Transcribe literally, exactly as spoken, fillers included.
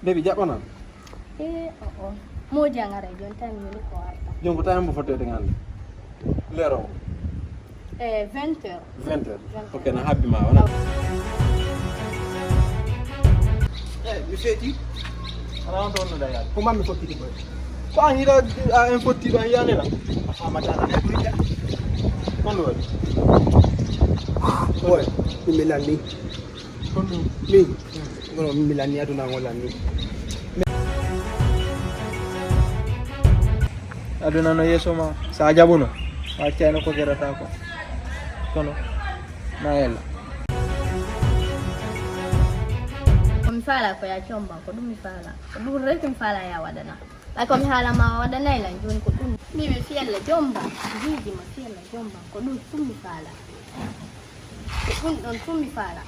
Baby, jaɓɓanan. E o o moodi a ngaray jooni tan mi weli ko warta. Jooni ko tawi mbo fotteede ngannde leero o. E vingt heures. Vingt heures. Ok, na habbi ma wona. E mi feeti. Ala on ɗon no ɗa yaade. Ko mammi fottiti koy. Ko an hiɗa a en fotti ɗo a yiyanela. A famata a ne ko yiɗa. Kon ɗo waɗi. Oy, ɗum mi lanni. Min, kono mi lanni aduna ngo lanni. Aduna no yeeso ma, so a jaɓuno, a accayno ko geɗata ko. Kono, na yella. Ko mi faala ko ya comba, ko ɗum mi faala. Ko ɗum rek mi faala ya waɗana. Ɓay ko mi haala ma waɗanay lan jooni ko ɗum. Mbiimi fiyalla jomba, jiiji ma fiyalla jomba, ko ɗum ɗum mi faala. Ko ɗum ɗon ɗum mi faala.